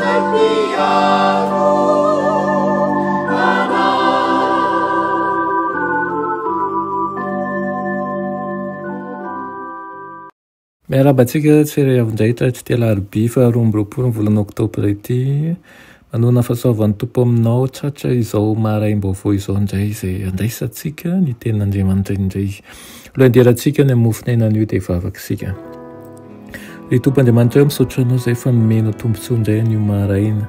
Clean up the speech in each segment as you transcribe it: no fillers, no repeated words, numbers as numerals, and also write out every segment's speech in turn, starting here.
izay mpiaro anay. Miarahaba antsika tsirairay avy indray tatr'ity alarobia faha 22 ny volana oktobra ity. Manohana fahasoavan'ny Tompo aminao tratra izao maraim-baovao izao indray izay andraisantsika ny tenin'Andriamanitra indray. Aloha hianderantsika ny amin'ny mofon'aina anio dia hivavaka isika. Ry Tompo Andriamanitra eo misaotra anao izay fa nomenao tombontsoa indray anio maraina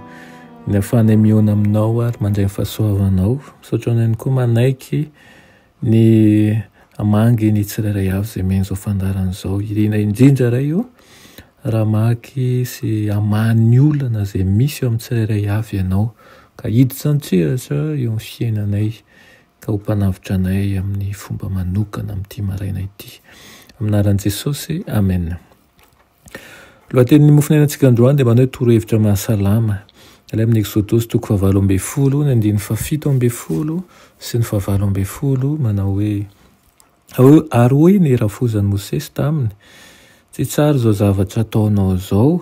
ny ahafahanay mihaona aminao ary mandray ny fahasoavanao. Misaotra anao ihany koa manaiky ny hamangy ny tsirairay avy izay mihaino izao fandaharana izao. Irina indrindra Ray o, raha hamaky sy hamaha ny olana izay misy eo amin'ny tsirairay avy Ianao, ka hiditra an-tsehatra eo amin'ny fiainanay, ka ho mpanavotra anay amin'ny fomba manokana amin'ity maraina ity. Amin'ny anaran'i Jesosy, Amen. Lohatenin'ny mofonainantsika androany dia manao hoe torohevitra mahasalama. Ilay amin'ny Eksodosy toko fahavalo ambin'ny folo, ny andininy fahafito ambin'ny folo sy ny fahavalo ambin'ny folo manao hoe Ary hoy ny rafozan'i Mosesy taminy, Tsy tsara izao zavatra ataonao izao,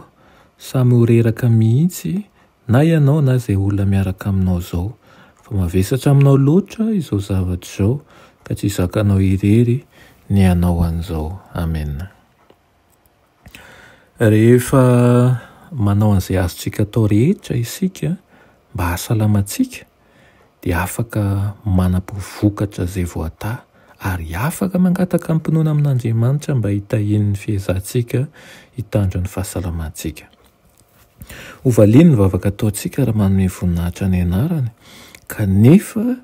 samy ho reraka mihitsy na ianao na izay olona miaraka aminao izao, fa mavesatra aminao loatra izao zavatra izao, ka tsy zakanao irery ny hanao an'izao. Amena. Rehefa manao an'izay azontsika atao rehetra isika mba hahasalama antsika, dia afaka manam-po vokatra izay voatahy ary afaka mangataka amim-pinoana amin'Andriamanitra mba hitahiany ny fiezahantsika hitandro ny fahasalamantsika. Hovaliany ny vavaka ataontsika raha manome voninahitra ny anarany, kanefa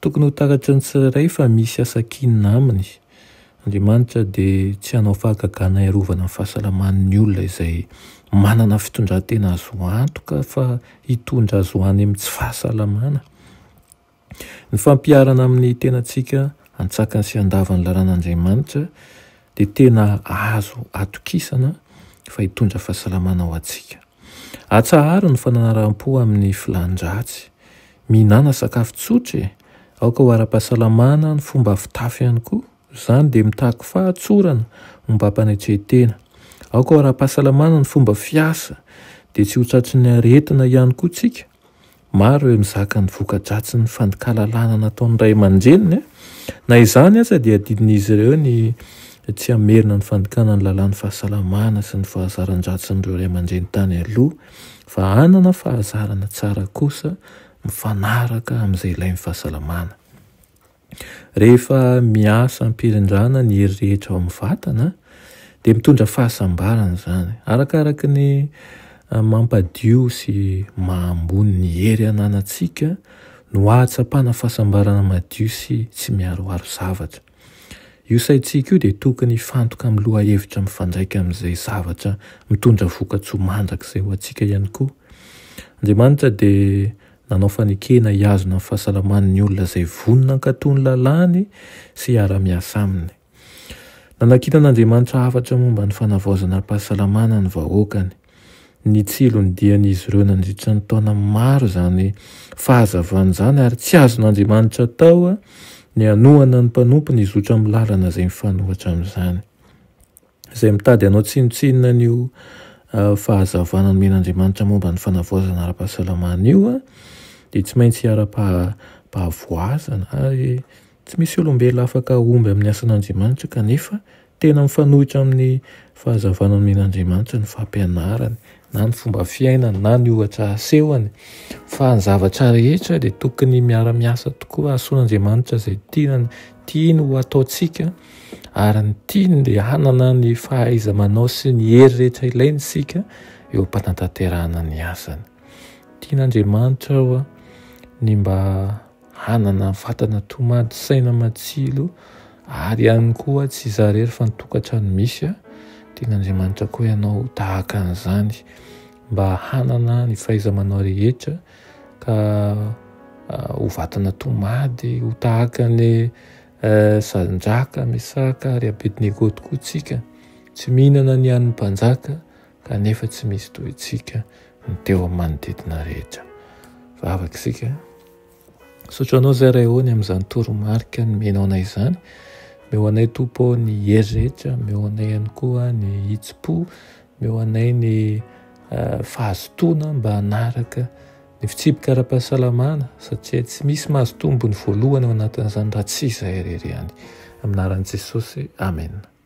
tokony ho takatry ny tsirairay fa misy asa kianina aminy. Andriamanitra dia tsy hanao fahagagana hiarovana ny fahasalaman'ny olona izay manana fitondran-tena azo antoka fa hitondra azy ho any amin'ny tsy fahasalamana. Ny fampiharana amin'ny tenantsika antsakany sy andavan'ny lalàn'Andriamanitra dia tena azo atokisana fa hitondra fahasalamana ho antsika. Atsaharo ny fananaram-po amin'ny filàn-dratsy. Mihinàna sakafo tsotra e! Aoka ho ara-pahasalamana ny fomba fitafy ihany koa. Izany dia mitaky fahatsorana ombam-panetren-tena. Aoka ho ara-pahasalamana ny fomba fiasa, dia tsy ho tratry ny aretina ihany koa tsika. Maro ireo mizaka ny voka-dratsin'ny fandikalalana nataon'ny ray aman-dreniny. Na izany aza dia adidin'izy ireo ny tsy hamerina ny fandikana ny lalàn'ny fahasalamana sy ny fahazaran-dratsin'ireo ray aman-dreny tany aloha, fa hanana fahazarana tsara kosa mifanaraka amin'izay ilain'ny fahasalamana. Rehefa miasa am-pirindrana ny hery rehetra ao amin'ny vatana dia mitondra fahasambarana izany. Arakaraky ny mampadio sy maha-ambony ny hery ananantsika no ahatsapana fahasambarana madio sy tsy miharoharo zavatra. Io saintsika io dia tokony hifantoka amin'ny lohahevitra mifandraika amin'izay zavatra mitondra vokatsoa mandrakizay ho antsika ihany koa. Andriamanitra dia Nanao fanekena hihazona ny fahasalaman'ny olona izay vonona hankatò ny lalàny sy hiara-miasa aminy. Nanankinan'Andriamanitra hafatra momba ny fanavaozana ara-pahasalamana ny vahoakany. Nitsilo ny dian'izy ireo nandritra ny taona maro izany fahazavana izany ary tsy azon'Andriamanitra atao ny hanohana ny mpanompony hizotra amin'ny lalana izay mifanohitra amin'izany. Izay mitady hanao tsinontsinona an'io fahazavana nomen'Andriamanitra momba ny fanavaozana ara-pahasalamana io dia tsy maintsy hiara-pahavoazana ary tsy misy olombelona afaka hahomby amin'ny asan'Andriamanitra kanefa tena mifanohitra amin'ny fahazavana nomen'Andriamanitra ny fampianarany na ny fomba fiainany na ny ohatra asehony fa ny zavatra rehetra dia tokony miara-miasa tokoa hahasoan'Andriamanitra izay tiany tiany ho ataontsika ary ny tiany dia hanana ny fahaiza-manao sy ny hery rehetra ilaina isika eo am-panatanterahana ny asany. Tian'Andriamanitra aho ny mba hanana vatana tomady, saina matsilo ary ihany koa tsy izaho irery fa ny tokantrano misy. Tian'Andriamanitra koa ianao ho tahaka an'izany mba hanana ny fahaiza-manao rehetra ka ho vatana tomady, ho tahaka ny Sandraka, Mesaka ary Abednego tokoa tsika, tsy mihinana ny hanin'ny mpanjaka, kanefa tsy misy toy antsika ny teo amin'ny manodidina rehetra. Vavaka isika. Misaotra anao izay Ray ô ny amin'izany toromarika nomenao anay izany. Omeo anay Tompo ô ny hery rehetra, omeo anay ihany koa ny hitsim-po, omeo anay ny. fahazotoana mba hanaraka ny fitsipika ara-pahasalamana satria tsy misy mahazo tombony voalohany ao anatin'izany raha tsy izahay irery ihany. Amin'ny anaran'i Jesosy, amena.